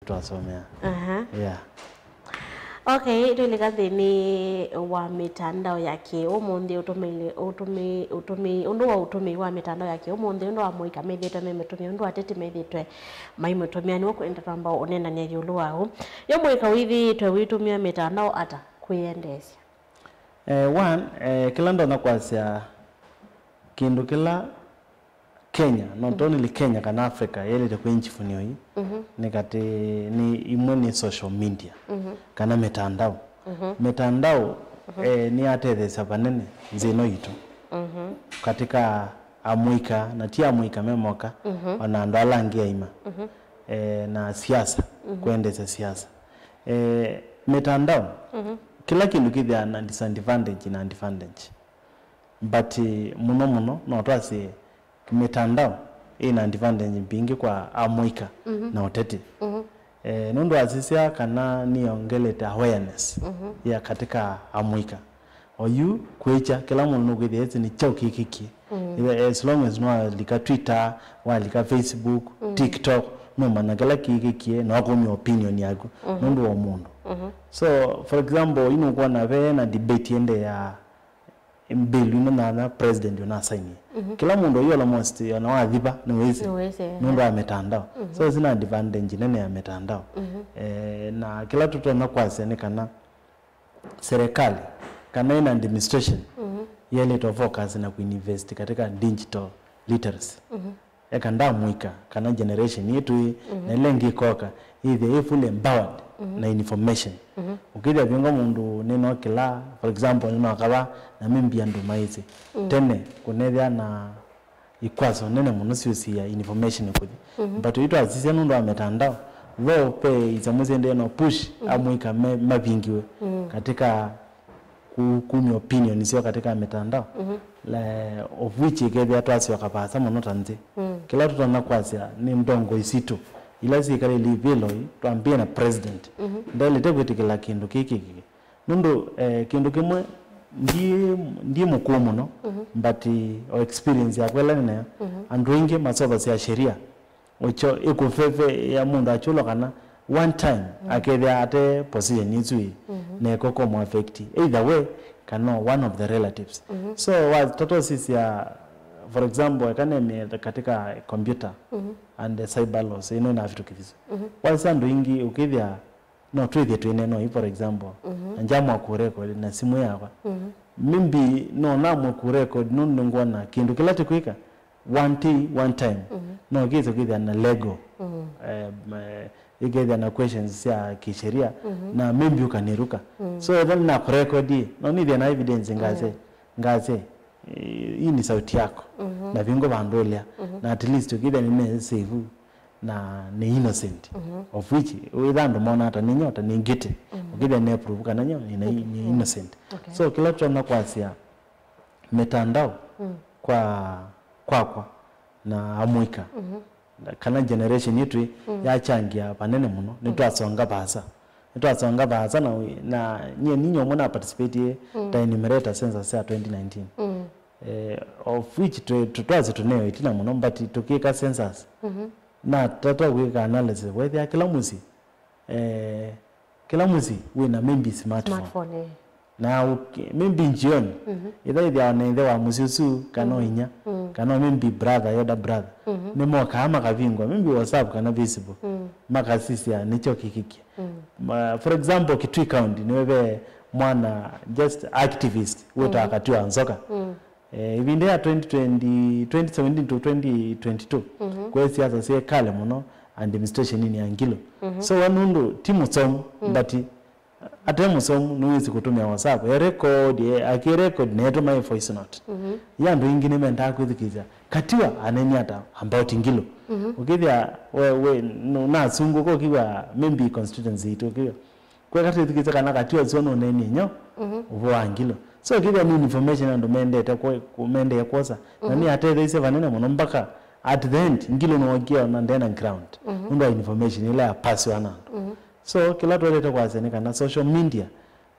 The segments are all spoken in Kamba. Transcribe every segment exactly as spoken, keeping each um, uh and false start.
twasomea. Aha. Yeah. Okay, twĩlika nthĩnĩ wa mĩtandao ya kĩ ũmũnthĩ ũtũmĩile ũtũmĩ ũtũmĩ ũndũ wa ũtũmĩi wa mĩtandao ya kĩ ũmũnthĩ ũndũ wa mũika methĩĩtwe memĩtũmĩa ũndũ ateti methĩĩtwe maimĩtũmĩa nĩw'o kwenda twamba ũnenany'a ĩũlũ wa ũu. Yo mũika wĩthĩĩtwe wĩtũmĩa mĩtandao ata kwĩyendeesya? Eh, one, eh, kĩla ndonya kwasya kĩndũ kĩla Kenya, not only Kenya kana Africa, yaĩlĩte kwĩ njifunio ii, nĩ katĩ nĩ imwe nĩ social media, kana mĩtandao. Mĩtandao eh, nĩyatetheesya vanene nthĩ ĩno yitũ katika amũika, na ti amũika me moka, ona andũ ala angĩ aima, eh, na siasa, kwendeesya siasa. Eh, mĩtandao, kĩla kĩndũ kĩthĩaa na disadvantage na advantage. But eh, mũno mũno no twasye mĩtandao ĩna advantage mbingĩ kwa amũika na ũteti. Eh, nũndũ wasisya kana nĩyongelete awareness ya katika amũika. Oyu kwĩkya kĩla mũndũ nũkwĩthĩa ĩsĩ nĩ kyaũ kĩkĩkie. Either as long as nĩwalika Twitter, walika Facebook, TikTok, nũmanya kĩla kĩkĩkie na wakumya opinion yaku nũndũ wa mũndũ. So for example, inũkwona ve na debate ĩndĩ ya bill ino nyanya president ũnasainie. Kĩla mũndũ ũyũ almost ona wathiva nĩwĩsĩ. Nĩwĩsĩ, nũndũ wa mĩtandao. So sina advantage nene ya mĩtandao. Eh, na kĩla tũtonya kwasya nĩ kana serikali kana ĩna administration yaĩlĩte focus na kuinvest katika digital literacy. Eka ndamũika kana generation yĩtũ ĩ na ĩla ĩngĩ ĩkoka, ĩthĩe ĩ fully empowered na information. Ũkĩthĩa vingwa mũndũ nĩnokĩla, for example, nĩnokava na maybe andũ maĩsĩ. Tene kũnethĩa na ikwaso nene mũno syũsia information kũthi. But yu twasisya nũndũ wa mĩtandao, though ve isamũ syendee no push amũika me- mavingiwe katika ku- kumya opinion syo katika mitandao, la- of which ĩkethĩa twasyoka vaasa mũno ta nthĩ. Kĩla tũtonya kwasya nĩ ndongoi sitũ ila syĩkalĩle ivĩloi, twambĩe na president. Ndaĩlĩte kwĩtĩkĩla kĩndũ kĩĩ kĩkĩke. Nũndũ eh, kĩndũ kĩmwe, ndi- ndi mũkũũ mũno, but eh, o experience yakwa ĩla nĩ nayo, andũ aingĩ masovasya sheria ũkyo ĩkũveve ya mũndũ akyũlwa kana one time akethĩa ate position ĩsu ĩ, na ĩko kũmũ affect either way kana one of the relatives. So watata ũsisya, for example, eka nemie katika computer and the cyber laws ĩno ĩnavĩtũkĩthisye, wasya andũ aingĩ ũkĩthĩa no twĩthĩe twĩneena ũi, for example, na njamwa kũrecord na simũ yakwa, maybe no namwe kũrecord nũndũ nĩngwona kĩndũ kĩla tĩkwĩka one day, one time, no kĩse kwĩthĩa na legal, eh, ma- ĩkethĩa na questions sya kisheria, na maybe ũkanĩruka. So ethwa nĩnakũrecord ĩ, no nĩthĩa na evidence ngase, ngase, eh, hii ni sauti yako, na vingo vandũ ũlea, na at least ũkĩthĩa nĩne save na nĩ innocent, of which wĩtha andũ monaa ta nĩ nyo ta nĩ guilty, ũkĩthĩa nĩ prove kana nyo nĩ, nĩ innocent. So kĩla tũtonya kwasya, mĩtandao kwa kwakwa na amũika kana generation yĩtũ yachangia vanene mũno, nĩtwasonga vaasa, nĩtwasonga vaasa na, na nyie ninyie ũmwe na participate ta enumerator census ya twenty nineteen, eh, of which tũ- tũ- twasye tũneo ĩtina mũno, but tũkĩka census na tata kwĩka analysis, wethĩa kĩla mũsyĩ, eh, kĩla mũsyĩ wĩna maybe smartphone. Smartphone, eh. Na ũki- maybe njioni, ĩtha ĩthĩawa na ĩthe wa mũsyĩ ũsu kana o inya, kana o maybe brother, elder brother, nĩmokaa makavingwa maybe WhatsApp kana Facebook, makasisya nĩkyo kĩkĩkie. Ma- for example, Kitui County nĩwe ve mwana just activist wĩtawa Katiwa Nzoka. Eh, ĩvinda ya twenty twenty, twenty seventeen to twenty twenty-two, kwĩ siasa syekale mũno administration-inĩ ya Ngilu. So we nũndũ ti mũsomu, but ate mũsomu nĩwĩsĩ kũtũmĩa WhatsApp, e record, e- akĩ record na etũma e voice note. Ya andũ aingĩ nĩmendaa kwĩthukĩĩsya Katiwa anenie ata about Ngilu. Ũkĩthĩa we, we nũ- nasungũka ũkĩw'a maybe constituency itũ ũkĩw'a kweka twĩthukĩĩsya kana Katiwa ũsu nũneenie nyo ũvoo wa Ngilu. So kĩthĩa nĩ information andũ mendete kwe- kũ- mendee kwosa, na nĩ atetheisye vanene mũno mpaka at the end Ngilu nĩwokie ona ndena ground nũndũ wa information ĩla ya pasiwa na andũ. So kĩla tũendete kwasya nĩ kana social media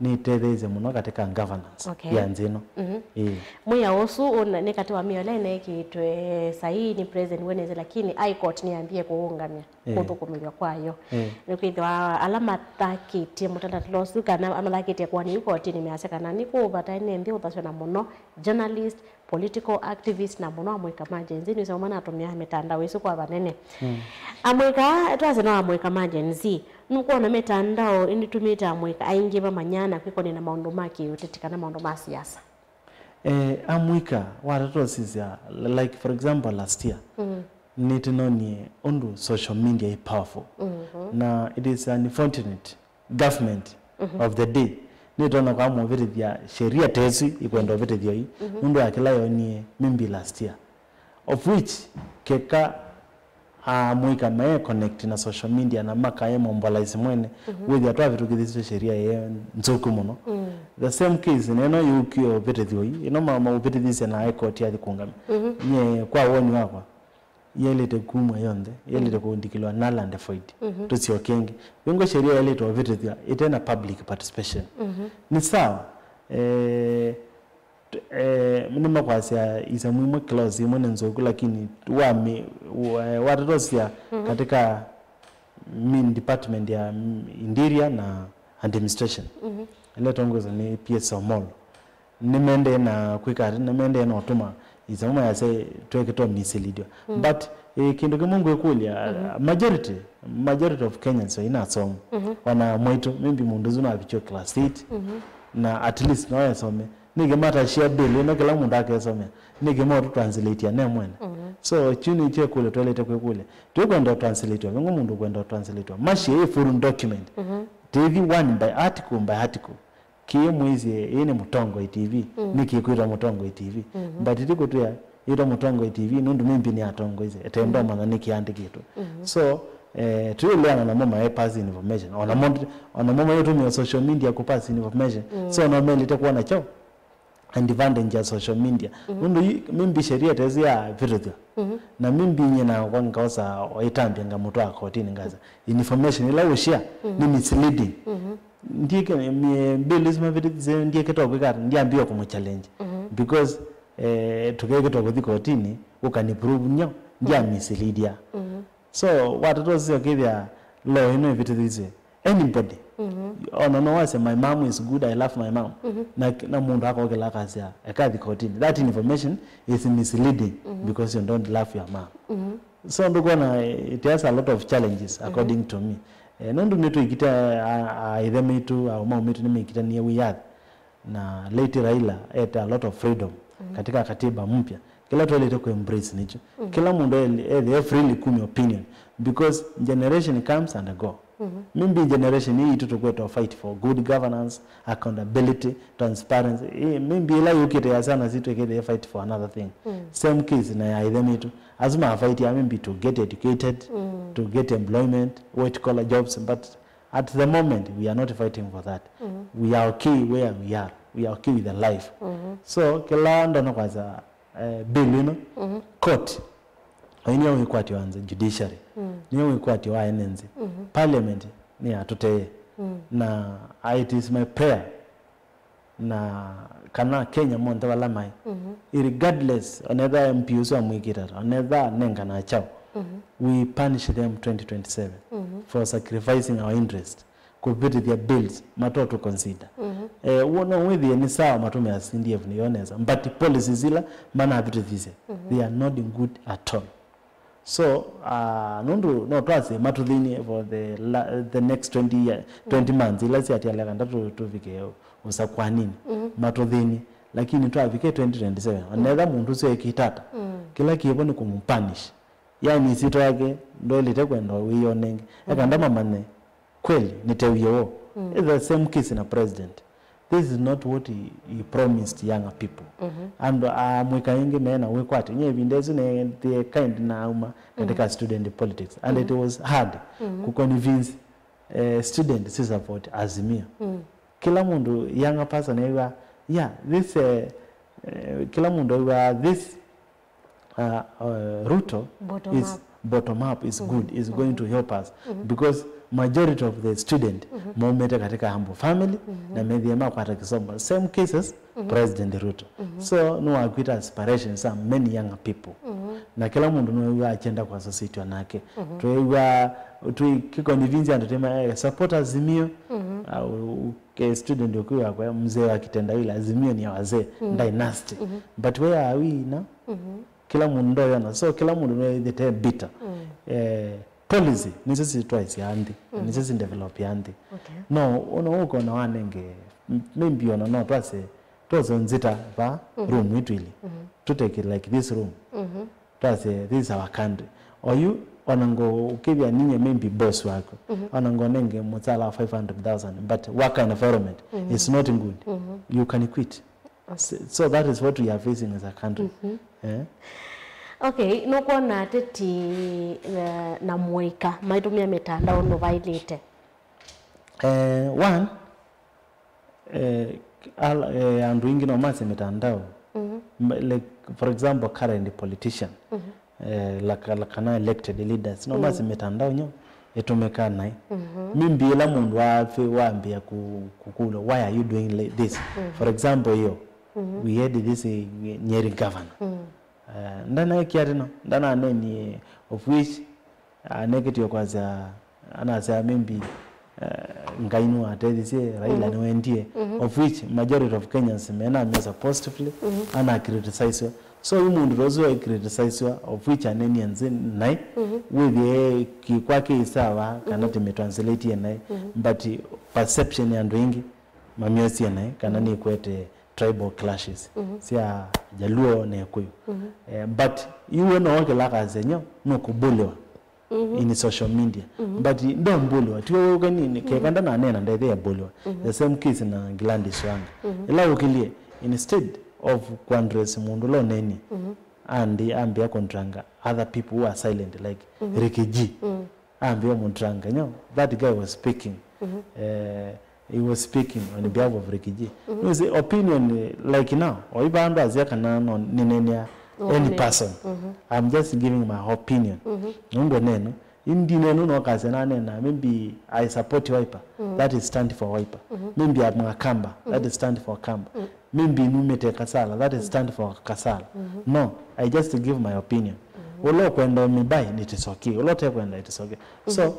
nĩtetheesye mũno katika governance Okay. ya nthĩ ĩno. Mhm. Ĩĩ. Mwĩao ũsu ũna-, nĩ katĩ wa mĩao ĩla ĩneekĩtwe saii nĩ President Wednesday, lakini High Court nĩyambie kũũngamya Eh. kũthũkũmĩw'a kwayo. Eh. Nĩkwĩthĩwa ala mathakĩtye mũtalatala ũsu kana mathakĩtye kũanĩu kotinĩ measya kana nĩkũũvata ene nthĩ ũthasyo na mũno journalist, political activist na mũno amũika ma Gen Z nĩseo manatũmĩaa mĩtandao ĩsu kwa vanene. Mm. Amũika, twasya no amũika ma Gen Z, nũkwona mĩtandao ĩnĩtumĩte amũika aingĩ vamanyana kwĩkonĩa na maũndũ ma kĩũteti kana maũndũ ma siasa. Eh, amũika, watata ũsisya, like for example last year, Mm. nĩtĩnonie ũndũ social media ĩ powerful. Mhm. Na it is unfortunate government Mhm. of the day nĩtonya kwa mũvĩtĩthya sheria ta ĩsu ikwenda ũvĩtĩthyo ii, Mhm. nũndũ ya kĩla yonie maybe last year, of which keka amũika mae connect na social media na makaye mobilize mwene, Mhm. wĩthĩa twavĩtũkĩthisye sheria ye nzũku mũno. Mm. The same case neno yũkie ũvĩtĩthyo ii, ĩno ma-, maũvĩtĩthisye na High Court yathi kũũngamya. Mhm. Nye kwa woni wakwa, yaĩlĩte kumwa yonthe, yaĩlĩte Mm. kũndikĩlwa null and void. Mhm. Tũsyoke ĩngĩ. Vĩngwa sheria yaĩlĩte ũvĩtĩthw'a ĩte na public participation. Mhm. Nĩ sawa, eh, t-, eh, nĩmakwasya isamũ imwe clause imwe nĩ nzũku, lakini wami-, wa-, watatosya Mhm. katika main department ya, mm, interior na administration. Mhm. Ĩla ĩtongoeswa nĩ P S Omolo. Nĩmendee na kwĩka ati, nĩmendee na ũtũma isamũ mayasya tweke twa misleadwa. Mm. But, eh, kĩndũ kĩmwe ngwĩkũlya, Mhm. majority, majority of Kenyans vaina asomu. Mhm. Ona mwaitũ, maybe mũndũ ũsu navikie class eight, Mhm. na at least no esome. Nĩkĩ matashia bill ĩno kĩla mũndũ akesomea? Nĩkĩ maũtũ translate ne mwene? Mhm. So, kyu nĩkyo ĩkũlyo twaĩlĩte kwĩkũlya. Twĩkwenda translate, vengwa mũndũ ũkwenda translate. Mashi ĩ full document. Mhm. Tĩthi one by article by article. Kĩĩ mwĩsĩ, ĩĩ nĩ Mũtongoi T V. Mm. Nĩkĩ kwĩtwa Mũtongoi T V? Mhm. But ti kũtwĩa ĩtwa Mũtongoi T V nũndũ maybe nĩ atongoisye, ete Mm. ndomanya nĩkĩ yandĩkĩtwe. Mhm. So, eh, twĩleana namo mae pass information. Ona Mm. mo, ona mo mayũtũmĩa social media kũ pass information. Mm. So, no melĩte kuona kyaũ advantage ya social media. Mhm. Nũndũ yu, maybe sheria tesi ya vĩtũthya. Mhm. Na maybe nye nakwa ngaosa oitambya ngamũtwaa kotini ngasa. Information ĩla ũshare Mhm. nĩ misleading. Mhm. Ndieke, mie, bill isu mavĩtĩthĩsye ndiekĩtwa kwĩka ata, ndiambĩwa kũmũchallenge. Mhm. Because, eh, tũkekĩtwa kũthi kotini, ũkani prove nyo, ndia misleadia. Mhm. So, watata ũsisya ũkĩthĩa law ĩno ĩvĩtĩthĩsye anybody. Mhm. Ona no wasya, "My mom is good, I love my mom." Mhm. Na, na mũndũ akokĩla akasya, "Ekathi kotini." That information is misleading Mhm. because you don't love your mom. Mhm. So ndũkwona, it has a lot of challenges Mhm. according to me. Eh, nũndũ nĩtwĩkĩte a, a, aithe maitũ, aũmau maitũ nĩmekĩtanie wĩyathi. Na late Raila ete a lot of freedom Mhm. katika katiba mpya. Kĩla twaĩlĩte kũ embrace nĩkyo. Mhm. Kĩla mũndũ ethĩe freely kumya opinion. Because generation comes and go. Mhm. Maybe generation hii itũ tũkwĩtwa fight for good governance, accountability, transparency. Eh, maybe ĩla yũkĩte ya sana sitũ ĩkĩthĩe fight for another thing. Mm. Same case na ya ithe maitũ. Asu ma fight ya maybe to get educated, Mm. to get employment, white collar jobs, but at the moment we are not fighting for that. Mm. We are okay where we are. We are okay with the life. Mhm. So, kĩla ndonya kwasya, eh, bill ĩno, Mhm. court, oyu nĩyo wĩkwatyo wa nthĩ, judiciary, Mm. nĩyo wĩkwatyo wa ene nthĩ. Mhm. Parliament nĩyatũtee. Mm. Na it is my prayer na kana Kenya monthe vala maĩ, Mhm. regardless, onetha M P ũsu amwĩkĩte ata, onetha nengana kyaũ, Mhm. we punish them twenty twenty-seven Mhm. for sacrificing our interest kũvĩtĩthya bills mato to consider. Mhm. Eh, w'o no wĩthĩe nĩ sawa matũmĩa C D F nĩyo nesa, but policies ila manavĩtĩthisye, Mhm. they are not good at all. So, uh, nũndũ no twasye matũthĩnie for the, la, the next twenty year, twenty months, ila siatialeka ndatũ tũvike ũsakwanini, Mhm. matũthĩnie. Lakini twavike twenty twenty-seven, onetha mũndũ ũsu ekĩte ata, Mm. kĩla kĩvo nĩ kũmũpunish. Yani, ĩsyĩtwa yake ndwaĩlĩte kwenda wĩyone ĩngĩ. Eka Mm. ndamamanye kweli nĩtewie woo. Mm. It's the same case na president. This is not what he, he promised younger people. Mhm. Andũ amwĩka ĩngĩ mena wĩkwatyo. Nye ĩvinda ĩsu nethĩe kind na auma katika Mm. student politics. And it Mm. was hard Mm. kũconvince, eh, student si support Azimio. Mm. Kĩla mũndũ, younger person, ew'a, yeah, this, eh, eh, kĩla mũndũ ew'a this uh, uh, Ruto Bottom is up. Bottom up is Mm-hmm. good, is going Mm-hmm. to help us Mm-hmm. because Majority of the student maumĩte katika humble family na methĩe makwata kĩsomo. Same cases President Ruto. So nĩwakwĩte aspirations za many younger people. Na kĩla mũndũ nĩwĩw'a akyenda kũassociatiwa nake. Twĩw'a twĩ kĩconvince andũ tĩma eh, support Azimio. Au ke student ũkwĩw'a kwa mzee wa kitendawili, Azimio ni ya wazee, dynasty. But where are we now? Kĩla mũndũ ndoyona. So kĩla mũndũ nĩwĩthĩte bitter. Eh, policy nĩsyo sitwaĩsya nthĩ, nĩsyo sidevelopya nthĩ. Okay. No ona ũkona wanenge m- maybe ona no twase twose nzita va room itwili. Tuteke like this room. Twase this is our country. Oyu ona ngo ũkĩthĩa ninye maybe boss wako. Ona ngo nenge mũsala wa five hundred thousand, but work environment is not good. You can quit. So, so that is what we are facing as a country. Eh? Okay, nũkwona ateti eh, na mũika maitũmĩa mĩtandao nũvaĩlĩte? Eh, one, eh, al, eh, andũ aingĩ no masye mĩtandao. M- like, for example, current politician, eh, laka, laka, kana elected leaders no masye mĩtandao nyo ĩtũmĩkaa naĩ. Maybe ĩla mũndũ wafi wambĩa ku- kũkũlwa, why are you doing like this? For example, hiyo we had this eh, Nyeri governor. Eh, ndanaekia tino, ndananenie, of which anekĩtie kwasya, anasya maybe eh, Ngai nĩwatethisye, Raila nĩwendie, of which majority of Kenyans menamyosa positively, ana criticize. So yu mũndũ ta ũsu ai criticize, of which anenie nzĩ naĩ, wĩthĩe kĩkwa kĩ sawa kana tĩmĩtranslate naĩ, but perception ya andũ aingĩ mamyosie naĩ kana nĩkwete tribal clashes sya Jaluo na Ekuyu. Eh, but iwe no kĩla kasya nyo nũkũbũlĩwa in social media. But ndombũlĩwa, tiwe ũkeni keka ndananena ndethĩa mbũlĩwa. The same case na Gladys Wanga. Ĩla ũkĩlye, instead of kuaddress mũndũ ũla ũnenie, andi ambĩa kũndranga other people who are silent like Ricky G. Ambĩa mũndranga, you know, that guy was speaking. Eh, he was speaking on behalf of Ricky G. No, his opinion eh, like now, oiva andũ asya kana no ninenea any person. I'm just giving my opinion. Nũndũ neno, indi neno no kasya nanena, maybe I support Wiper. That is stand for Wiper. Maybe I'm a Kamba. That is stand for Kamba. Maybe numĩte Kasala, that is stand for Kasala. No, I just give my opinion. Ũla ũkwenda ũmĩbai, it is okay. Ũla ũtekwenda, it is okay. So,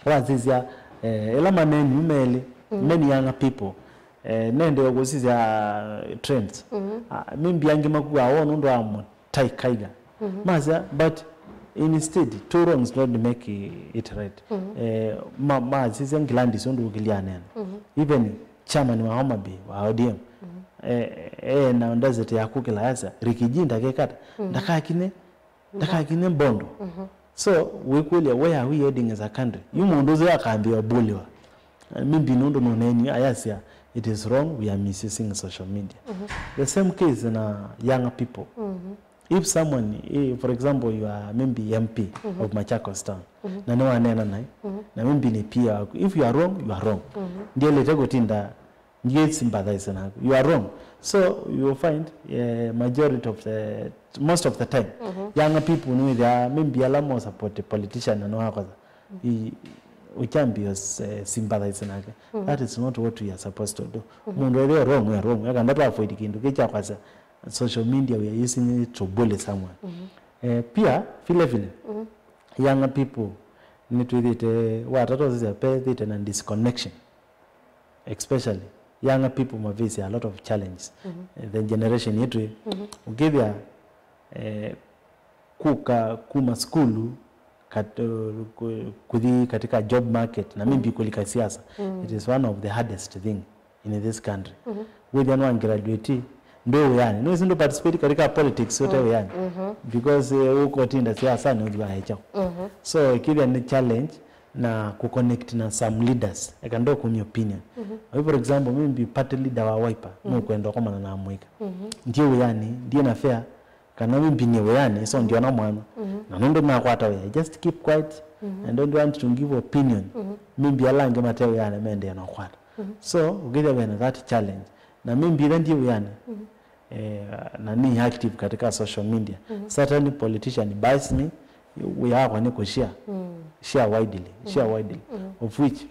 wasisya eh, ĩla maneni melĩ, many younger people, eh, nende ũkũsisya trends. Ah, maybe angĩ makuaa woo nũndũ wa mũtai kaiga. Masya, but instead, two wrongs don't make it right. Eh, ma- masisya Gladys ũndũ ũkĩlya nena. Even chairman wa Homa Bay wa O D M, eh, eh, na ndazete ya kũkĩla yasa, Ricky G ndakekata, ndakakine, ndakakine mbondo. So wĩkũlya, where are we heading as a country? Yu mũndũ ũsu akambĩa ũbũlĩwa. Maybe nũndũ nũneni ayasya, it is wrong, we are misusing social media. The same case na younger people. If someone, eh, for example, you are maybe M P of Machakos Town, na nĩwaneena naĩ, na maybe nĩ peer waku, if you are wrong, you are wrong. Ndielete kũtinda ngĩ sympathize naku. You are wrong. So you will find eh, majority of the, most of the time, younger people nĩwĩthĩa maybe ala mo support politician na nĩwakosa i- uchambio eh, sympathize nake. That is not what we are supposed to do. Mũndũ ethĩwa wrong, we are wrong. Eka ndatũ avoid kĩndũ kĩ kya kwasya social media we are using it to bully someone. Eh, pia vile vile younger people nĩtwĩthĩte watatosisya pethĩte na disconnection, especially younger people maface a lot of challenges. Eh, the generation yetu ĩ, ũkĩthĩa eh, kuka kuma sukulu kat- uh, ku- kuthi katika job market na maybe kulika siasa, it is one of the hardest thing in this country. Wĩthĩa nwa graduate ndwĩ wĩanĩ, nĩwĩsĩ ndũ participate katika politics ũte wĩanĩ, because eh, ũkotinda siasa nĩ ũthiwa hecha. So kĩthĩa nĩ challenge na ku connect na some leaders, eka ndo kumi opinion. Oyu, for example, maybe party leader wa Wiper nũkwenda ũkomana na mũika, ndiĩ wĩanĩ, ndiĩ na fare, kana maybe nĩ wĩanĩ, so ndiona mwana. Na nũndũ nakwata wĩa, I just keep quiet. I don't want to give opinion. Maybe ala angĩ mate wĩanĩ mendee na kwata. So ũkĩthĩa wĩna that challenge, na maybe ĩla ndiĩ wĩanĩ, eh, na ni active katika social media, certain politician buys me, Wĩa wakwa nĩ kũ share. Share widely, share widely. Of which,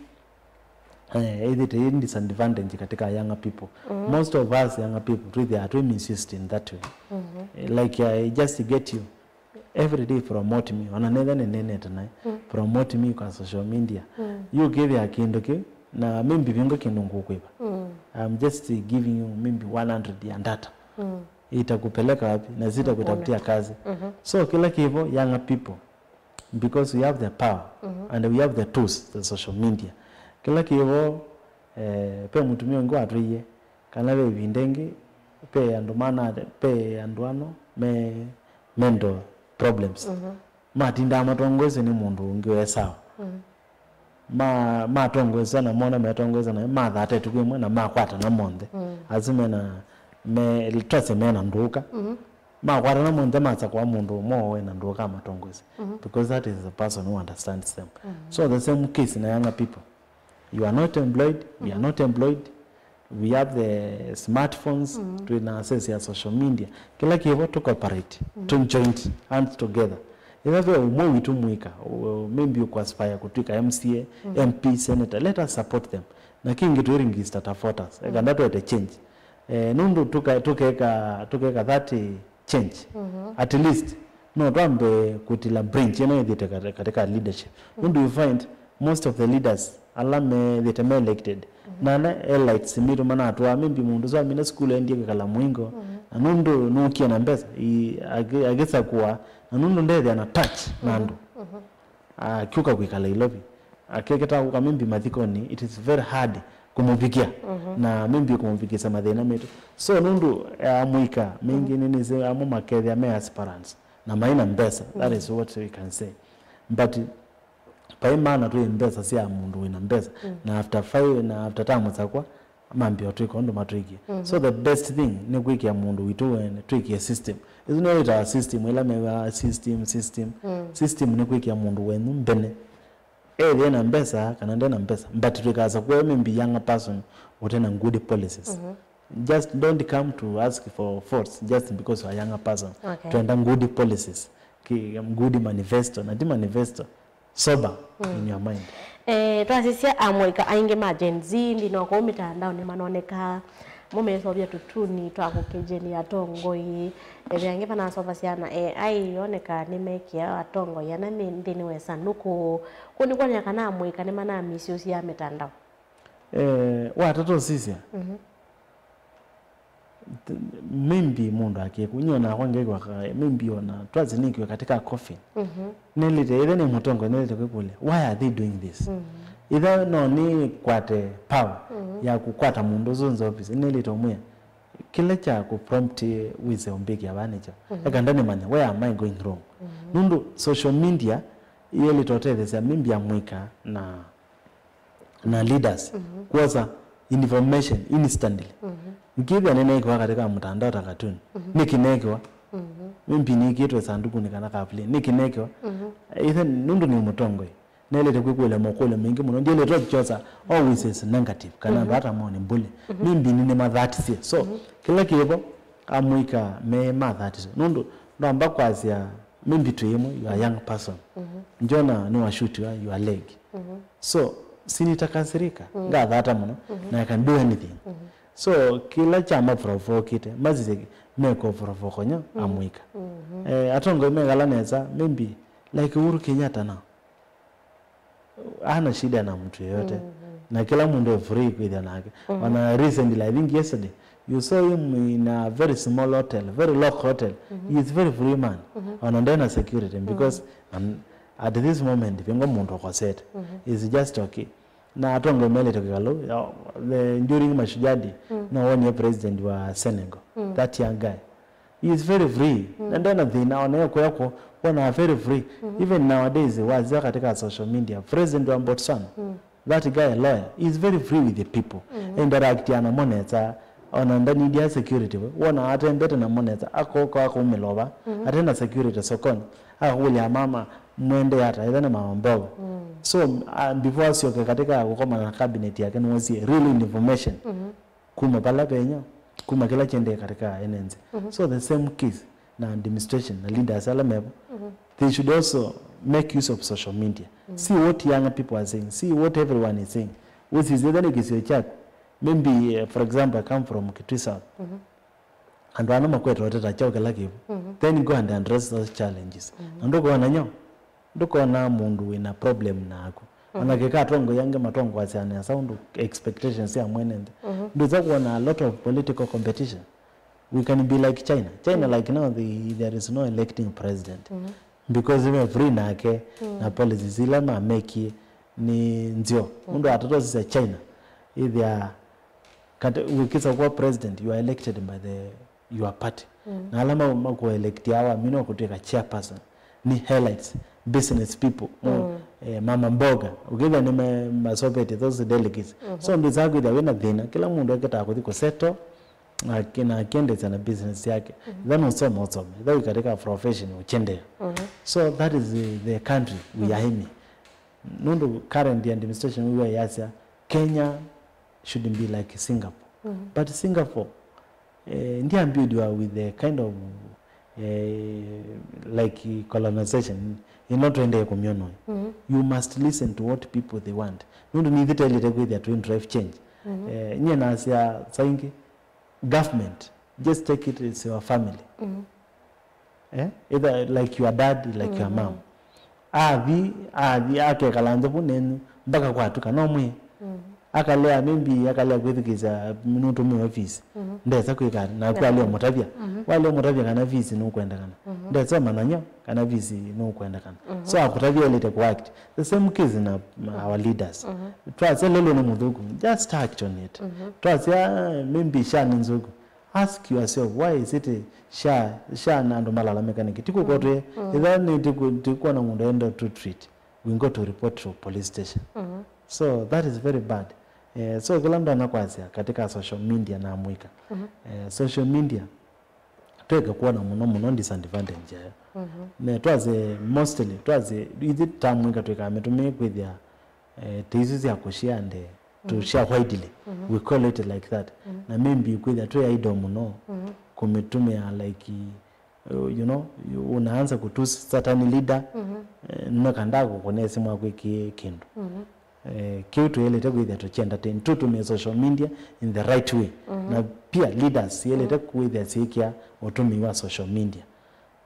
eh, ĩthĩte ĩ disadvantage katika younger people. Most of us younger people, twĩthĩaa twĩ misused in that way. Eh, like, I just get you every day, promote me. Ona netha nĩnenete naĩ, promote me kwa social media. Yu ũkĩthĩa kĩndũ kĩu, na maybe vingo kĩndũ ngũkwĩva. I'm just giving you maybe one hundred ya data. Itakupeleka wapi na zitakutafutia kazi. So kĩla kĩvo, younger people, because we have the power and we have the tools, the social media. Kĩla kĩvo, eh, pe mũtumĩa ũngĩ watwĩie kana ve ĩvinda ĩngĩ pe andũ mana, pe andũ ano me mental problems. Matindaa matongoeswe nĩ mũndũ ũngĩ we sawa. Ma, matongoeswa na mona metongoeswa na mathata ĩtukũ ĩmwe na makwatana monthe. Asu mena, me, twasye mena ndũka. Makwatana monthe masakũa mũndũ ũmwe wĩ na ndũka amatongoesye. Because that is the person who understands them. So the same case na younger people. You are not employed, we are not employed. We have the smartphones, twĩ na access ya social media. Kĩla kĩvo tũ cooperate, tũ joint hands together. Ĩla ve ũmwe witũ mwĩka, u-, maybe ũkũ aspire kũtwĩka M C A, M P, senator, let us support them. Na kĩngĩ twĩ register ta voters, eka ndatwete change. Eh, nũndũ tũka-, tũkeka, tũkeka that, eh, change. At least, no twambe kũtila branch ĩno ĩthĩte kati-, katika leadership. Nũndũ you find most of the leaders ala methĩte me elected, na ala elites mitũ manatwaa, maybe mũndũ ũsu amina sukulu endie kwĩkala mũingo, na nũndũ nũkie na mbesa, i-, akĩ-, akĩsakũa, na nũndũ ndethĩa na touch na andũ. Akiũka kwĩkala Nairobi, akeketa kũka maybe mathikonĩ, it is very hard kũmũvikĩa, na maybe kũmũvikĩsya mathĩna metũ. So nũndũ, eh, amũika, maingĩ nĩnĩsĩ amwe makethĩa me aspirants, na maina mbesa, that is what we can say. But vai maana twĩ mbesa sya mũndũ wĩna mbesa, na after five, na after term sakwa, mambia ũtwĩka ũndũ matwĩkie. So the best thing nĩ kwĩkĩa mũndũ witũ wene, twĩkie system. Ĩsu nĩyo ĩtawa system, ĩla mewaa system, system. System nĩ kwĩkĩa mũndũ wenyu mbene. Ethĩe na mbesa kana nde na mbesa, but twĩkasa kuoya maybe younger person ũte na good policies. Just don't come to ask for votes just because you are a younger person. Okay. Twenda good policies, ki-, good manifesto, na ti manifesto. Sober in your mind. Eh, twasisya amũika aingĩ ma Gen Z nthĩnĩ wa kũu mĩtandaonĩ manoneka mo mesovya tũtuni twa kũkĩjeni atongoi. Ethĩa angĩ manasova syana A I yoneka nĩmekĩa atongoi ana me nthĩnĩ wa ĩsanduku. Kũu nĩkwoneka kana amũika nĩmanamisiũsya mĩtandao. Eh, watata ũsisya. Maybe mũndũ akĩkũ, nyie onakwa ngekwa ka, maybe ona twasye nĩkiwe katika coffin. Nĩlĩte, ĩthe nĩ mũtongo, nĩlĩte kwĩkũlya, why are they doing this? Ĩthe no nĩkwate power ya kũkwata mũndũ ũsu nza office, nĩlĩte ũmwĩa, kĩla kya kũ prompt wĩse ũmbĩkĩa vaa nĩkyo. Eka ndanĩmanya, where am I going wrong? Nũndũ social media yĩlĩte ũtethesya maybe amũika na na leaders kwosa information instantly. Nkĩthĩa nĩneekiwa katika mtandao ta cartoon, nĩkĩ neekiwa? Maybe nĩkĩtwe sandukunĩ kana kaplay, nĩkĩ neekiwa? Ĩthe nũndũ nĩ mũtongoi, nelĩte kwĩkũlya makũlyo maingĩ mũno, ndielĩte kyosa always is negative, kana andũ ata mo nĩ bully. Maybe nĩ nĩmathatisye. So, kĩla kĩvo, amũika me mathatisye. Nũndũ ndwamba kwasya, maybe twĩ ĩmwe, you are a young person. Njona nĩwashutiwa your leg. So, si nitakasirika, ngathata mũno, na I can do anything. So, kĩla kyama provokite, masisye meko provokonyo amũika. Eh, atongoi mekala nesa, maybe, like Uhuru Kenyatta now. Hana shida na mtu yeyote. Na kila mtu is free kwĩthĩa nake. Ona recently, I think yesterday, you saw him in a very small hotel, very local hotel. He is very free man. Ona ndena security because, um, at this moment, vingo muntu akosete. It's just okay. Na atongoi melete kĩkalũ, the, during Mashujaa Day, no wonie president wa Senegal, that young guy. He is very free. Na ndena thĩna, ona yo kwekwo, wona very free. Even nowadays, wazia katika social media, president wa Botswana, that guy a lawyer, he is very free with the people. Interact namo nesa, ona ndanidia security, we, wona atembete namo nesa, akoka akaumĩlova, atena security sokoni, akakũlya mama, mwende ata, ethane mama mbogo. So, uh, before asyoke katika gũkomana na cabinet yake, nĩwosie real information. Kuma pala penyo, kuma kĩla kyendee katika ene nthĩ. So the same case na administration na leaders ala mevo. they should also make use of social media. See what younger people are saying, see what everyone is saying. Ũsisye ĩtha nĩ kĩsio kyaku. Maybe, uh, for example, I come from Kitui South. Andũ ana makwete ũteta kyao kĩla kĩvo. Then go and address those challenges. Na ndũkona nyo, ndũkona mũndũ wĩna problem naku. Ona kĩka atongoia angĩ matongoasya nesa ũndũ expectations sya mwene nthĩ. Ndũsa kuona a lot of political competition. We can be like China. China, like now, they, there is no electing president because we free nake na policies ila mamekie nĩ nzeo. Ũndũ atatosisya China ithia kati wĩkĩsa kuwa president, you are elected by the your party. Na ala ma- makuelectia awa mino kũtwĩka chairperson nĩ elites, business people, no, eh, mama mboga, ũkĩthĩa nĩ ma- masopete those delegates. So ndĩsaa kwĩthĩa wĩna thĩna, kĩla mũndũ ekĩtaa kũthi kũsettle na akĩ- na akĩendeesya na business yake. Ĩtha nũsoma ũsome, ĩtha wĩ katika profession ũkyendea. So that is the, the country we are aiming. Nũndũ current administration we were yasya Kenya shouldn't be like Singapore. But Singapore, eh, ndiambiũdiwa with the kind of, eh, like colonization ĩno twendee kũmyonoi. You must listen to what people they want. Nũndũ nĩthĩ twaĩlĩte kwĩthĩa twĩ drive change. Eh, nyie nasya saingĩ, government, just take it as your family. Eh? Either like your dad, like your mom. Athi, athi, akekala nza vu nenyu mpaka kwatuka, no mwĩ. Akalea, maybe akalea kwĩthukĩĩsya nũtũmĩe ofisi. Ndesa kwĩka, naku alea mũtavya. Walea mũtavya kana fees nũkwendekana. Ndesa ũmanya nyo kana fees nũkwendekana. So akũtavya elite kũact. The same case na our leaders. Twasya lelũ nĩ mũthũku, just act on it. Twasya maybe SHA nĩ nzũku. Ask yourself, why is it SHA, SHA na andũ malalamĩka nĩkĩ? Ti kũkotwe, ĩtha nĩ tiku- tikuona mũndũ enda to treat, we go to report to police station. So that is very bad. Eh, so kĩla ndonya kwasya katika social media na mũika. Eh, social media tweke kuona mũno mũno disadvantage yayo. Ne twasye mostly, twasye ithi ta mũika twĩkaa mĩtũmĩe kwĩthĩa eh, te isu sya kũshare ndee, to share widely. We call it like that. Na maybe kwĩthĩa twĩ idle mũno kũmĩtũmĩa like, uh, you know, you- unaanza kutusi certain leader, eh, nĩno kana ndakũkũnĩa simũ akwĩkĩe kĩndũ. Eh, kĩu tũyĩlĩte kwĩthĩa tũkyendatain, tũtũmĩe social media in the right way. Na pia leaders yĩlĩte kwĩthĩa syĩkĩa ũtũmĩi wa social media.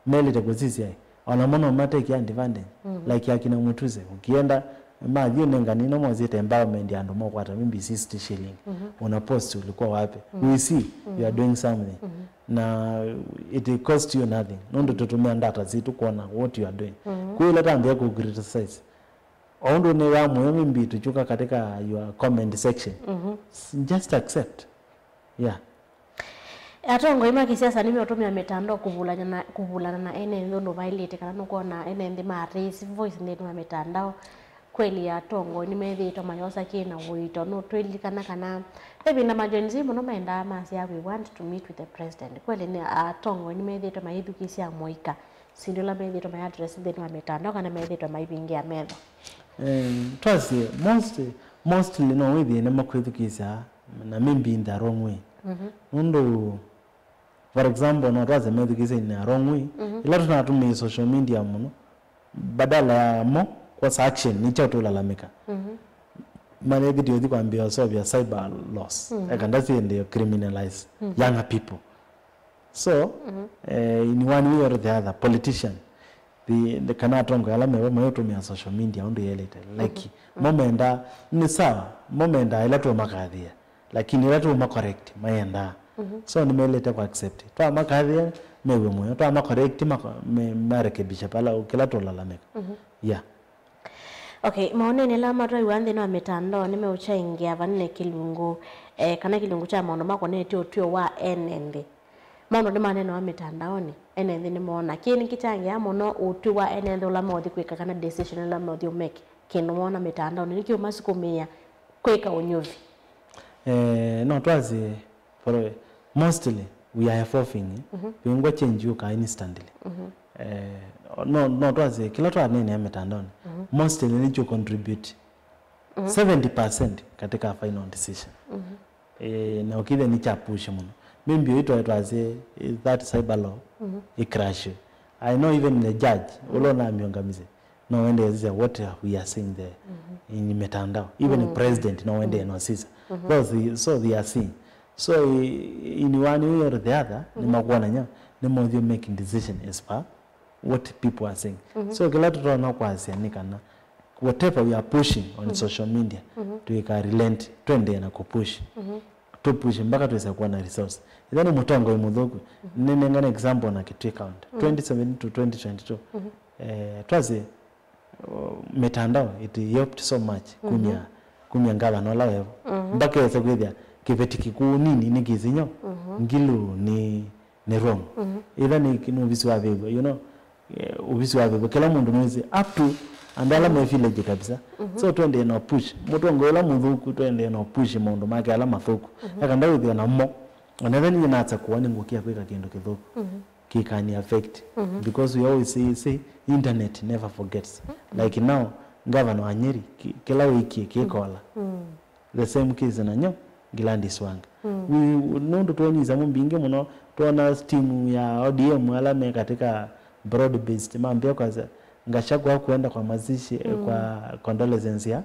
Melĩte kũsisya, o namo no mateke advantage. Like akina Mutuse, ũkienda mathi ũnengani ino mosĩte empowerment ya andũ mokwata maybe sixty shilling. Una post ulikuwa wapi? We see you are doing something. Na it cost you nothing. Nũndũ tũtũmĩa data sitũ kuona what you are doing. Kwĩ ĩla tambĩa kũ criticize. O ũndũ nĩ wa mũyo maybe tuchuka katika your comment section. S- Just accept. Yeah. Atongoi ma kĩsiasa nĩmeũtũmĩa mĩtandao kũvulana na, kũvulana na ene nthĩ ũndũ vaĩlĩte, kana nũkwona ene nthĩ ma raise voice nthĩnĩ wa mĩtandao. Kweli atongoi nĩmethĩĩtwe mayosa kĩ na ũito. Nũtwĩlilikana kana ve ĩvinda ma Gen Z mũno maendaa masyaa, "We want to meet with the president." Kweli nĩ atongoi nĩmethĩĩtwe mayĩthukĩĩsya mũika syĩndũ ila methĩĩtwe mai address nthĩnĩ wa mĩtandao kana methĩĩtwe maivingĩa metho? Eh, twasye most, mostly no wĩthĩe nĩmakwĩthukĩĩsya na maybe in the wrong way. Nũndũ, for example, no twasye methukĩĩsya in a wrong way. Ĩla tũnatũmĩe social media mũno, badala ya mo kwosa action nĩ kyaũ tũlalamĩka. Malekĩtye ũthi kwambĩa ũseũvya cyber laws. Eka ndasiendeo criminalize younger people. So, eh, in one way or the other, politician, the, the, kana atongoi ala mevo mayũtũmĩa social media ũndũ yelĩte. Like, mo menda, nĩ sawa, mo menda ĩla tũmakathĩa, lakini ĩla tũma correct, mayendaa. So, nĩmelĩte kũ accept. Twamakathĩa, mew'e mũyo. Twama correct, mako- me- marekebisha pala, kĩla tũlalamĩka. Yeah. Okay, maoneni ala matwaiwa nthĩnĩ wa mĩtandao nĩmeũkyaingĩa vanene kĩlungu, eh, kana kĩlungu kya maũndũ makonetye ũtwĩo wa ene nthĩ. Maũndũ nĩmanenawa mĩtandaonĩ, ene nthĩ nĩmoona. Kĩĩ nĩkĩkyangĩaa mũno ũtwi wa ene nthĩ ũla meũthi kwĩka kana decision ĩla meũthi ũmeke, kĩndũ moona mĩtandaonĩ nĩkĩũmasukumĩĩa kwĩka ũnyuvi. Eh, no twasye, for, mostly we are evolving, eh? Wĩngwa change yũkaa instantly. Eh, no, no twasye kĩla twaneenea mĩtandaonĩ, mostly nĩkyo contribute seventy percent katika final decision. Eh, na ũkĩthĩa nĩ kya push mũno. Maybe ũitwae twasye, eh, that cyber law, ĩ crash. I know even the judge, ũla ũnamĩũngamisye, no wende sisya what we are seeing there in mitandao. Even president, no wende no sisya. So they, so they are seeing. So i- in one way or the other, nĩmakwonany'a, nĩmothiũ making decision as per what people are saying. So kĩla tũtonya kwasya nĩ kana whatever we are pushing on social media, tũika relent, tũendee na kũpush. Tũpush mpaka twĩsa kuona results. Ĩtha nĩ mũtongoi mũthũku, nĩnengane example na Kitui County. Twenty seventeen to twenty twenty-two, eh, twasye, uh, mitandao it helped so much kumya, kumya ngavana ũla wevo. Mpaka ese kwĩthĩa kĩveti kĩkũũ nini nĩ kĩsinyo, ngilu nĩ, nĩ wrong. Ĩtha nĩ, nĩ ũvisi wa vĩvyo, you know, eh, ũvisi wa vĩvyo, kĩla mũndũ nĩwĩsĩ, up to andũ ala me village kabisa. So twendee na push. Mũtongoi ũla mũthũku, twendee na push maũndũ make ala mathũku. Eka ndawĩthĩa namo. Ona ĩtha ninyie nasa kũwa nĩngũkĩa kwĩka kĩndũ kĩthũku, kĩkani affect. Because we always say, say, internet never forgets. Like now, governor wa Nyeri, ki- kĩla wĩkie kĩkola. The same case na nyo, Gladys Wanga. We, nũndũ twonyisa mbingĩ mũno, twona team ya O D M ala me katika broad based, mambia kwasya, Gachagua kuenda kwa mazishi, eh, kwa condolences ya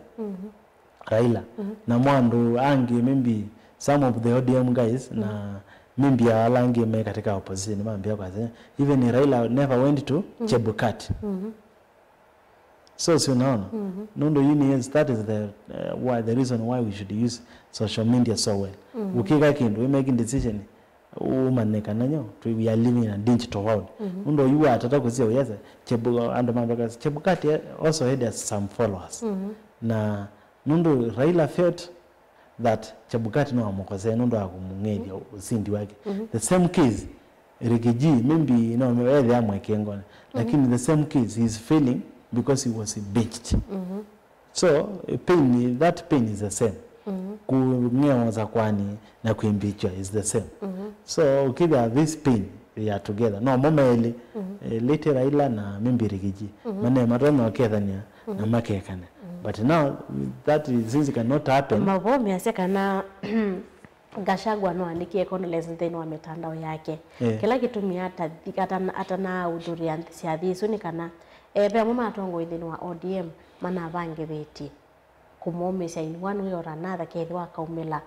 Raila. Na mo andũ angĩ, maybe some of the O D M guys, na maybe ala angĩ me katika opposition, mambia kwasya, even Raila never went to Chebukati. So si unaona? Nũndũ yu nĩ, yes, that is the, uh, why, the reason why we should use social media so well. Ũkĩka kĩndũ, we making decision, umanye kana nyo, we are living in a digital world. Nũndũ yu watata kũsya, yes, Chebu-, andũ mambia kwasya, Chebukati also had some followers. Na nũndũ Raila felt that Chebukati no amũkosee nũndũ wa kũmũng'ethya ũsindi wake. The same case, Ricky G, maybe no ethĩa amwekengone, lakini the same case, he is failing because he was impeached. So, pain, that pain is the same. Kũng'ewa sakwani na kwĩmbĩkya is the same. So, ũkĩthĩa this pain, they are together. No mo melĩ, eh, late Raila na maybe Ricky G. Mane matonya ũkethania na makekane. But now, that is, since it cannot happen. Mavoo measya kana Gachagua no andĩkie condolence nthĩnĩ wa mitandao yake. Eh. Kĩla kĩtumi atathi- atana- atanahũthũrĩa syathi isu nĩ kana, eh, ve amwe ma atongoi nthĩnĩ wa O D M manavangĩthĩtye kũmũũmĩsya in one way or another, kethĩwa akaumĩla,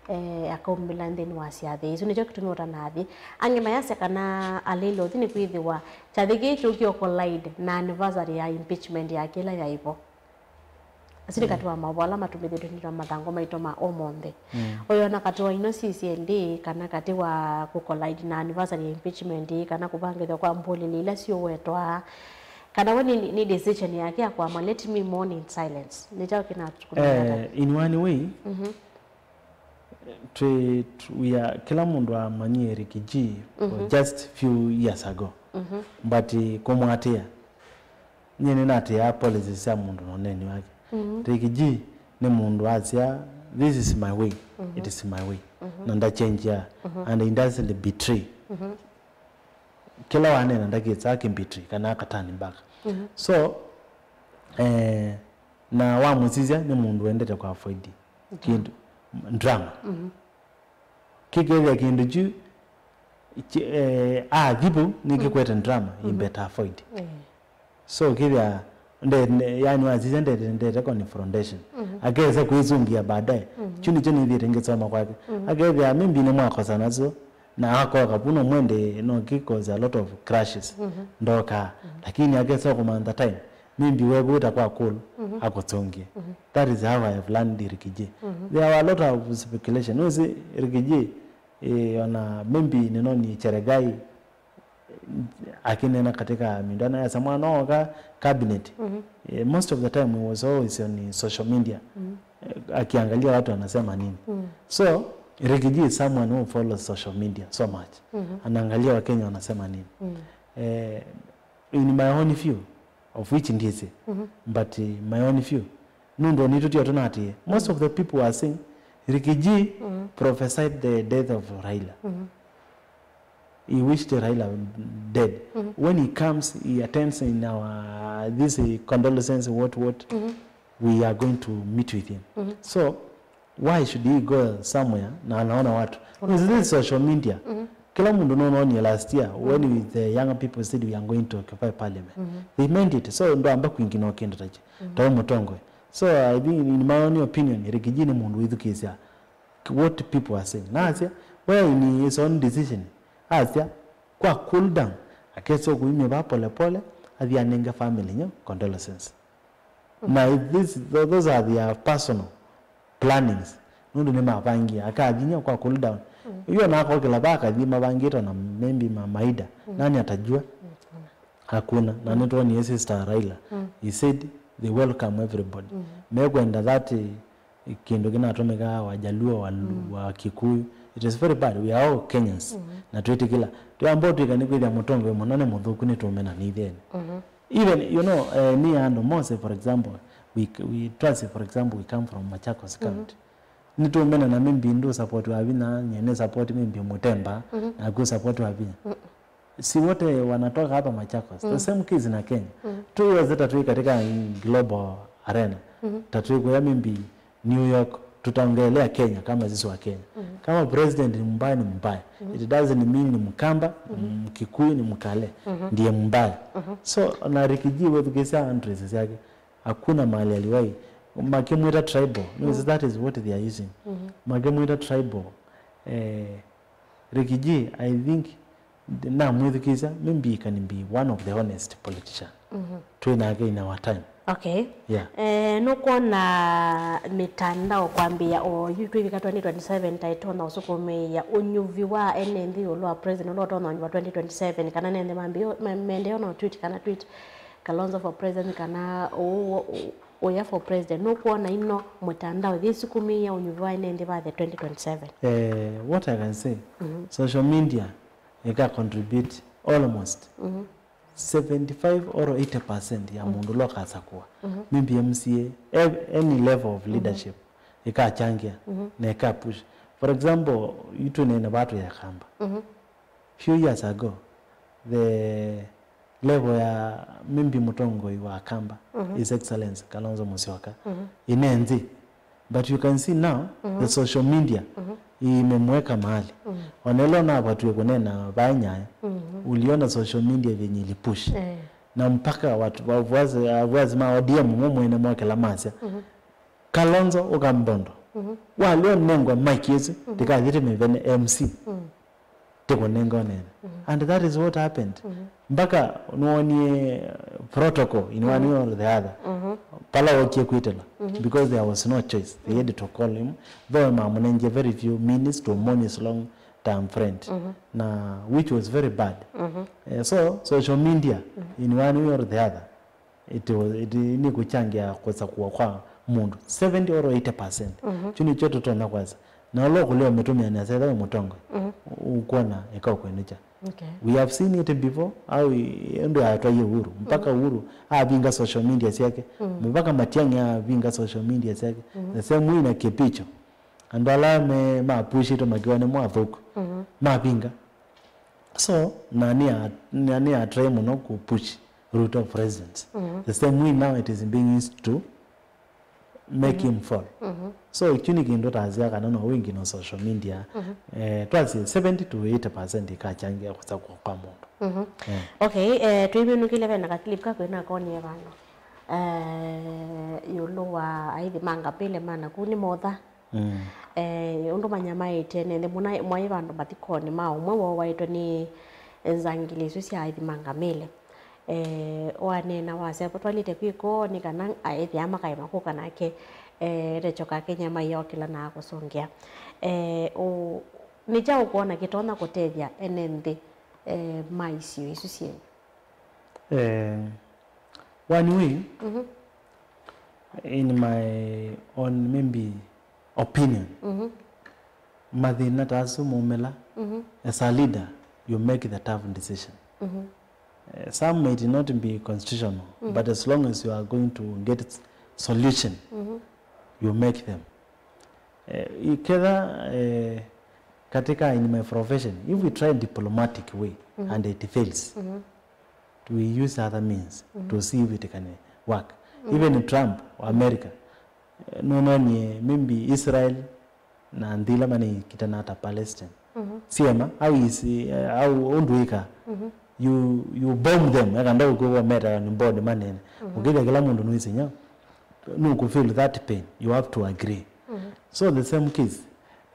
eh, akaumĩla nthĩnĩ wa syathĩ isu. Nĩkyo kĩtumi ũtanathi. Angĩ mayasya kana alĩle ũthi nĩkwĩthĩwa kyathĩ kĩĩ kyũkie collide na anniversary ya impeachment yake ĩla yaĩ vo. Asu nĩ katĩ wa maũvoo ala matũmĩthĩtwe nĩ mathangũ maitũ ma ũmũnthĩ. Ũyona katĩ wa ino sisye ndĩ, kana katĩ wa kũ collide na anniversary ya impeachment, kana kũvangĩthwa kwa mbũlĩlĩ ila siũwetwa, kana we nĩ, nĩ decision yake ya kwama, "Let me mourn in silence." Nĩ kyaũ kĩnatũkũmĩaa? Eh, in one way, twĩ, tw- we are, kĩla mũndũ amanyie Ricky G for just few years ago. But, eh, kũmũatĩĩa, nyie nĩnatĩĩaa policies sya mũndũ na ũneeni wake. Ricky G nĩ mũndũ asya, "This is my way, it is my way." Na ndachenjia, and he doesn't betray. Kĩla wanena ndakĩsa akĩmbetray kana akatani back. So, eh, na wamũsisya nĩ mũndũ wendete kwa avoid kĩndũ, drama. Kĩkethĩa kĩndũ kyu ki- eh, athi vau nĩkĩkwete drama, you better avoid. So kĩthĩa nde- ne- yani wasisya ndete, ndete confrontation. Akesa kwĩsũngĩa baadaye. Kyu nĩkyo nĩthiĩte ngĩsoma kwake. Akethĩa maybe nĩmwakosana so, na akoka vau no mwende, no kĩ cause a lot of crashes. Ndoka. Lakini akesa kũmantha time. Maybe wekũĩta kwa call, akũsũngĩe. That is how I have learned Ricky G. There were a lot of speculation. Nũsĩ Ricky G, eh, ona maybe nĩnoni Cheregai, akĩnena katika mindana ya samwana oka cabinet. Eh, most of the time he was always on social media. Eh, akiangalia watu wanasema nini. So, Ricky G is someone who follows social media so much. Anaangalia Wakenya wanasema nini. Eh, in my own view, of which ndĩsĩ, but, eh, my own view, nũndũ nitũ tio tũnatĩĩe. Most of the people are saying Ricky G prophesied the death of Raila. He wished Raila dead. When he comes, he attends in our, this, eh, condolences, what, what, we are going to meet with him. So, why should he go somewhere na anaona watu? Is this social media? Kĩla mũndũ nũnoonie last year when we, the young people said we are going to occupy parliament, they meant it. So ndwamba kwingina o kĩndũ ta kĩ, ta wĩ mũtongoi. So I think, in my own opinion, Rigiji nĩ mũndũ wĩthukĩĩsya what people are saying. Na asya, we in his own decision, asya, kwa cool down, akesa kũimya va pole pole, athi anenge family nyo condolences. Na this, tho- those are their personal plannings. Nũndũ nĩmavangie, akathi nyo kwa cool down. Iyo nakokĩla va akathi mavangĩte na maybe ma Maida. Nani atajua? Hakuna. Na nĩtwonie sister Raila. He said they welcome everybody. Mekwenda that, eh, kĩndũ kĩnatũmĩkaa Wajaluo, wa, wa Kikuyu. It is very bad. We are all Kenyans. Na twĩtĩkĩla. Twĩamba ũtwĩka nĩ kwĩthĩa mũtongoi mũno nĩ mũthũku nĩtũmena nitheni. Even, you know, eh, nĩ andũ mose, for example, we, we, twasi, for example, we come from Machakos County. Nĩtũmena na maybe ndũ support Wavinya, nye nĩ support maybe Mutemba, naku support Wavinya. Si wote wanatoka hapa Machakos. The same case na Kenya. Tuweze ta tui katika global arena. Ta tui kuya maybe New York, tutaongelea Kenya kama sisi wa Kenya. Kama president ni mbaya, ni mbaya. It doesn't mean ni Mkamba, Mkikuyu, ni Mkale ndiye mbaya. So na Rigiji wethukĩĩsya address syake, hakuna mahali aliwahi makĩmwĩta tribal. No, that is what they are using. Makĩmwĩta tribal. Eh, Rigiji, I think, namwĩthukĩĩsya, maybe he can be one of the honest politician. Twĩ nake in our time. Okay. Yeah. Eh, nũkwona mĩtandao kwambĩĩa o yu twĩvika twenty twenty-seven ta ĩtonya ũsukumĩĩa ũnyuvi wa ene nthĩ ĩũlũ wa president ũla ũtonya ũnyuva twenty twenty-seven, kana nende mambĩĩa ma- mendeo no tweet kana tweet Kalonzo for president kana ũũ ũya for president? Nũkwona ino mũtandao yĩsukumĩĩa ũnyuvi wa ene nthĩ va the twenty twenty-seven? Eh, what I can say, social media ĩka contribute almost seventy-five or eighty percent ya mũndũ ũla ũkasakũa. Maybe M C A, ev- any level of leadership ĩkachangia na ĩka push. For example, itũ nene vatũ ya Kamba. Few years ago, the level ya maybe mũtongoi wa Kamba, His Excellency Kalonzo Musyoka, ĩne nthĩ. But you can see now, the social media imemweka mahali. Ona ĩla ũnavatwie kũneena vaa Nyayo, uliona social media vyenye ilipush. Eh. Na mpaka watu, wafuasi, wafuasi ma O D M mo mwene mokela masya, Kalonzo ũka Mbondo. Walio nengwa mic ĩsu, ndikathi tĩmĩvene M C. Tĩkũnenga ũneene. And that is what happened. Mpaka nwonie protocol in one way or the other. Pala wokie kwĩtĩla. Because there was no choice. They had to call him. Though mamũnengie very few minutes to mourn his long term friend. Na which was very bad. Eh, so social media in one way or the other, it was, it, nĩkũchangia kũsakũa kwa mũndũ seventy or eighty percent. Kyu nĩkyo tũtonya kwasa. Na ũla ũkũlea ũmĩtũmĩa nesa etha wĩ mũtongoi, ũkwona ĩka ũkwĩnĩkya. Okay. We have seen it before, au i- ĩndũ yatwaie Uhuru. Mpaka Uhuru avinga social media syake. Mpaka Matiang'i avinga social media syake. The same way na Kipicho. Andũ ala me mapushĩtwe makiwa nĩmo athũku. Mavinga. So, na nĩ a- na nĩ atrai mũno kũpush Ruto president. The same way now it is being used to make him fall. So, kyu nĩ kĩndũ tasya kana no wingĩ no social media. Eh, twasye seventy to eighty percent ikachangia kũsakũa kwa mũndũ. Eh. Okay, eh, twĩminũkĩle vena ka clip kakwĩ nakonie vano. Eh, ĩũlũ wa aithi ma Ngambĩle ma naku nĩ motha. Eh, ũndũ manyamaĩtye nĩ nthĩ mũna mwaĩ vandũ mathikonĩ ma ũmwe woo waĩtwe nĩ nzangili isu sya aithi ma Ngambĩle. Eh, waneena wasya twailĩte kwĩka ũũ nĩ kana aĩthi aa makaema kũka nake, eh, Recho Kakenya maiokĩla na akũsũngĩa. Eh, ũ- nĩ kyaũ ũkwona kĩtonya kũtethya ene nthĩ, eh, ma isio isu syenyu? Eh, one way, in my own maybe opinion, mathĩna ta asu maumĩla, as a leader, you make the tough decision. Eh, some may not be constitutional, but as long as you are going to get s- solution, you make them. Eh, iketha, eh, katika in my profession, if we try diplomatic way and it fails, we use other means to see if it can work. Even Trump wa America, eh, nũnonie maybe Israel na nthĩ ila manĩkitanaa ta Palestine. Siema, how is, eh, how, ũndũ wĩka? You, you bomb them, eka ndaũkwĩwa meta ni board manene. Ũkĩthĩa kĩla mũndũ nũĩsĩ nyao, nũkũ feel that pain, you have to agree. So the same case,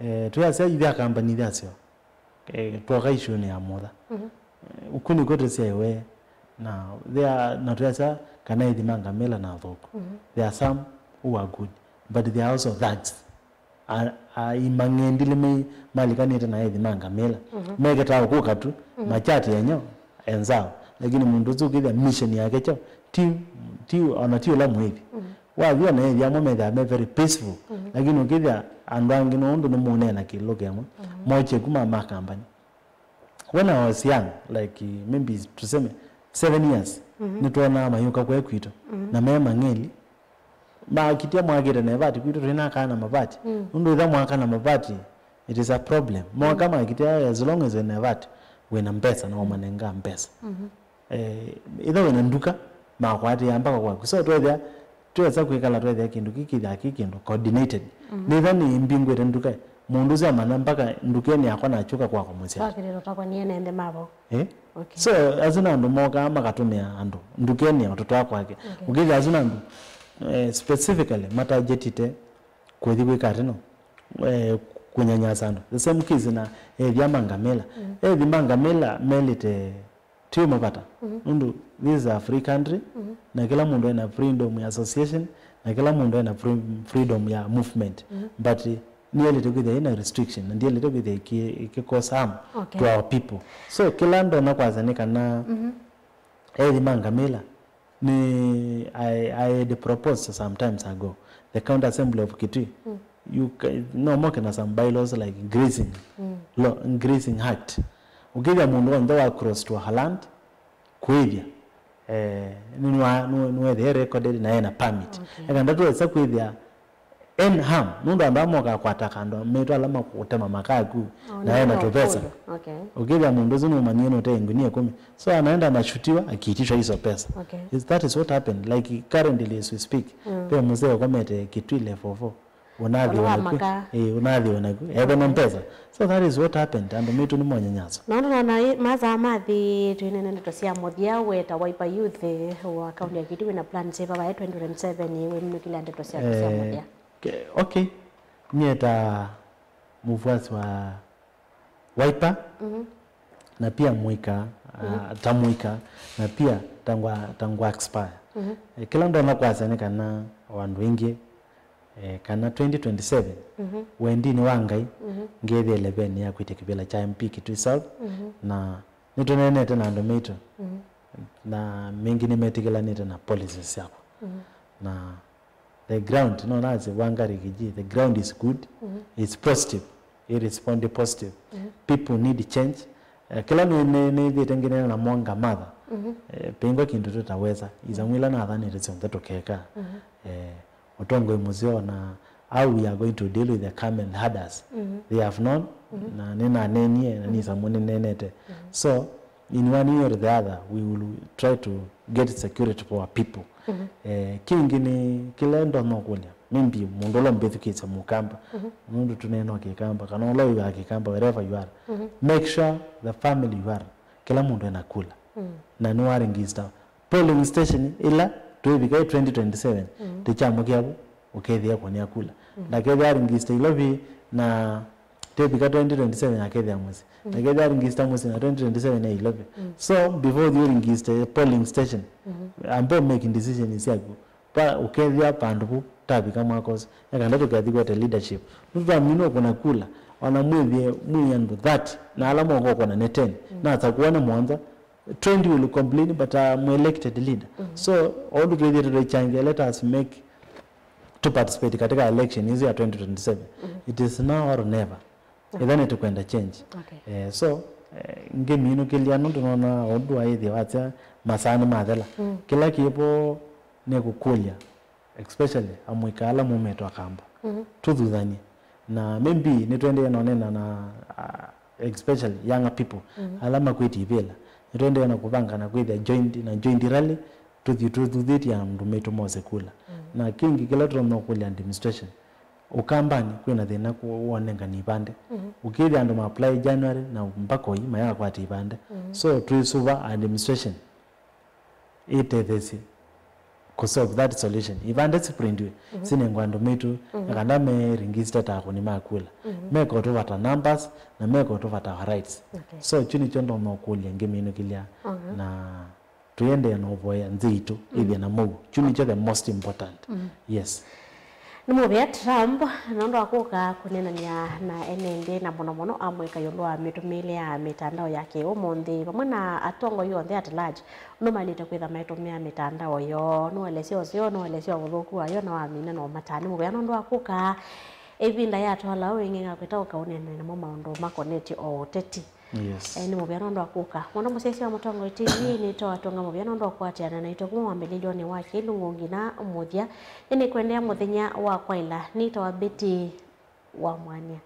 eh, twĩasya ithya kambani ithasyo, eh, twoka issue-nĩ ya motha. Eh, ũku nĩkw'o tũsyaĩwe, na there are, na twĩasya kana ethi ma ngamĩla na athũku. There are some who are good, but there are also thugs. A, a, imang'endilĩ me malikanĩte na ethi ma ngamĩla. Meketaa ũkũka tu, machati enyo, enzao. Lakini mũndũ ũsu ũkĩthĩa mission yake kyo, ti, ti, ona ti ũla mwĩthi. Wathi ona ethi amwe methĩawa me very peaceful. Lakini ũkĩthĩa andũ angĩ no ũndũ nĩmũneena kĩlũ kĩmwe. Moche kuma ma kambani. When I was young, like, maybe tuseme seven years, nĩtwonaa mayũka kwe kwitũ. Na me mang'eli, makitya mwakĩte na ĩvati kwitũ, twĩnakaa na mavati. Nũndũ ĩtha mwaka na mavati, it is a problem. Moka makitya, as long as wĩna ĩvati, wĩna mbesa, na ũmanenga mbesa. Eh, ĩtha wĩna nduka, makwatĩaa mpaka kwaku. So twethĩa, twesa kwĩkala twethĩa kĩndũ kĩkĩ kĩthĩa kĩ kĩndũ coordinated. Nĩtha nĩ mbingwĩte nduka, mũndũ ũsu amanya mpaka ndukenĩ yakwa nakyũka kwakwa mũsya. Twakĩlĩlwa twakwa nĩene nthĩ mavo. Eh? Okay. So, asu na andũ mokaa makatũmĩa andũ ndukenĩ ya ũtũtwaa kwake. Okay. Ũkĩthĩa asu na andũ, eh, specifically matajetite kũthi kwĩka atĩ no, eh, kũnyanyasa andũ. The same case na ethi ma ngamĩla. Ethi ma ngamĩla melĩte ti mavata. Nũndũ this is a free country, na kĩla mũndũ ena freedom ya association, na kĩla mũndũ ena free-, freedom ya movement. But nĩelĩte kwĩthĩa ĩna restriction, na ndĩelĩte kwĩthĩa ĩkĩ-, ĩkĩ cause harm Okay. to our people. So, kĩla ndonya kwasya nĩ kana ethi ma ngamĩla, nĩ, I, I had proposed some times ago, the County Assembly of Kitui, you ca-, no moke na some bylaws like grazing, law, Grazing Act. Ũkĩthĩa mũndũ wonthe wa cross to her land, kwĩthya, eh, nĩwa-, nũ-, nũethĩe recorded na ena permit. Okay. Eka ndatwesa kwĩthĩa en harm, nũndũ andũ amoka kwataka andũ maitũ ala makũtema makaku, Oh, na ena nĩwona tũvesa. Ũkũndũ. Okay. Ũkĩthĩa mũndũ ũsu nũmanyie nũte nguni ĩkũmi. So anaenda anashutiwa, akiitishwa hizo pesa. Okay. Is, that is what happened. Like, currently as we speak, ve mzee ũkomete Kitui level four. Ũnathi Ona wa wanaku. Maka. Eh, ũnathi wanaku. Ebe na mpesa. So that is what happened. Andũ maitũ nĩ monyanyaso. Na ũndũ nona masaa mathi twĩnene ndeto sya mũthya weta Wiper Youth, eh, wa kaunti ya Kitui wĩna plan syĩva vae twenty twenty-seven, wĩminũkĩlya ndeto syaku sya Eh, mũthya. Ke-, okay. Nyie ta mũfuasi wa Wiper, na pia mũika, ah, ta mũika, na pia ta ngwa, ta ngwa expire. Eh, kĩla ndonya kwasya nĩ kana o andũ aingĩ, eh, kana twenty twenty-seven, wendinĩ wa Ngai, ngethĩe leveni ya kwĩtya kĩvĩla kya M P Kitui South, na nĩtũneenete na andũ maitũ, na maingĩ nĩmetĩkĩlanĩte na policies syakwa. Na the ground, no, nasye Wangari Kiji, the ground is good, it's positive, it respond positive. People need change. Eh, kĩla nĩ, nĩ, nĩthĩte ngĩneena namo ngamatha. Eh, pengwa kĩndũ tũtaweza. Isamwĩla nathanĩte syonthe tũkeka. Eh, ũtongoi mũseo na how we are going to deal with the camel herders. They have known, na nĩnaneenie, na nĩsamu nĩneenete. So, in one way or the other, we will try to get security for our people. Eh, kĩngĩ nĩ kĩla ndo nokũlya, maybe mũndũ ũla mbĩthukĩĩsya mũkamba, nũndũ tũneena kĩkamba, kana ũla wĩwaa kĩkamba, wherever you are, make sure the family you are, kĩla mũndũ ena kula. Na nĩwa register polling station ĩla twĩvika ĩ twenty twenty-seven, tĩkyamũkĩa vu, ũkethĩa kũnĩa kula. Ndakethĩa register Ilovi na twĩvika twenty twenty-seven akethĩa mũsyĩ. Ndakethĩa register mũsyĩ na twenty twenty-seven ya Ilovi. So, before you register polling station, ambao make decision syaku, pa, ũkethĩa pandũ vu tavika mwaka ũsu. Eka ndatũkethi kwete leadership. Nũtwamina ũkũna kula, ona mwĩthĩe mwĩ andũ thirty, na ala moka ũkũna nĩ ten. Nasa kuona mũonza, twenty will complain, but I'm elected leader. So, ũndũ twĩthĩte tũichangia, let us make to participate katika election hizi ya twenty twenty-seven. It is now or never. Ĩtha nĩtũkwenda change. Okay. Eh, so, eh, ngĩminũkĩlya nũndũ nona ũndũ waĩthĩ wasya masaa nĩmathela. Kĩla kĩvo nĩ kũkũlya, especially amũika ala mumĩtwe akamba. Tũthuthany'e. Na maybe nĩtũendee na ũnena na, ah, especially younger people, ala makwĩtya ivĩla. Nĩtũendee na kũvanga na kwĩthĩa joint, na joint rally, tũthi tũthuthĩtye andũ maitũ mose kula. Na kĩngĩ kĩla tũtonya kũlya administration, Ũkambanĩ kwĩna thĩna kũ-, wonengani ivande. Mhm. Ũkĩthĩa andũ ma apply January na mbaka ũi mayakwata ivande. Mhm. So twĩsuva administration ĩtetheesye kũ solve that solution. Ivande siprintiwe, mhm, sinengwa andũ maitũ, mhm, na kana me register ta akũni ma kula. Mhm. Meko tũvata numbers, na meko tũvata our rights. Okay. So, kyu nĩkyo ndonya ũkũlya ngĩminũkĩlya, mhm, na tũiendeea na ũvoya nthĩ itũ, mhm, ĩthĩe na mũuo. Kyu nĩkyo the most important. Mhm. Yes. Nĩ mũvea Trump nũndũ wa kũka kũneenany'a na ene nthĩ, na mũno mũno amwĩka ĩũlũ wa mĩtũmĩĩle ya mĩtandao ya kĩũmũnthĩ, vamwe na atongoi onthe at large, nũmanĩte kwĩtha maitũmĩa mĩtandao yoo. Nũelesya ũseo, nũelesya ũthũku wayo, na wamina na ũmataa. Nĩ mũvea nũndũ wa kũka ĩvinda yatwala ũing'eng'a kwĩta ũka ũneenany'a namo maũndũ makonetye o ũteti. Yes. Eh, nĩ mũvea nũndũ wa kũka. Mwana mũsyaĩĩsya wa Mũtongoi T V, nĩtawa Tũnga mũvea nũndũ wa kũatĩana naitũ kuma wambĩlĩlyonĩ wa kĩlungu nginya mũthya. Nĩnĩkwendea mũthenya wa kwaĩla, nĩtawa Betty wa Mwania.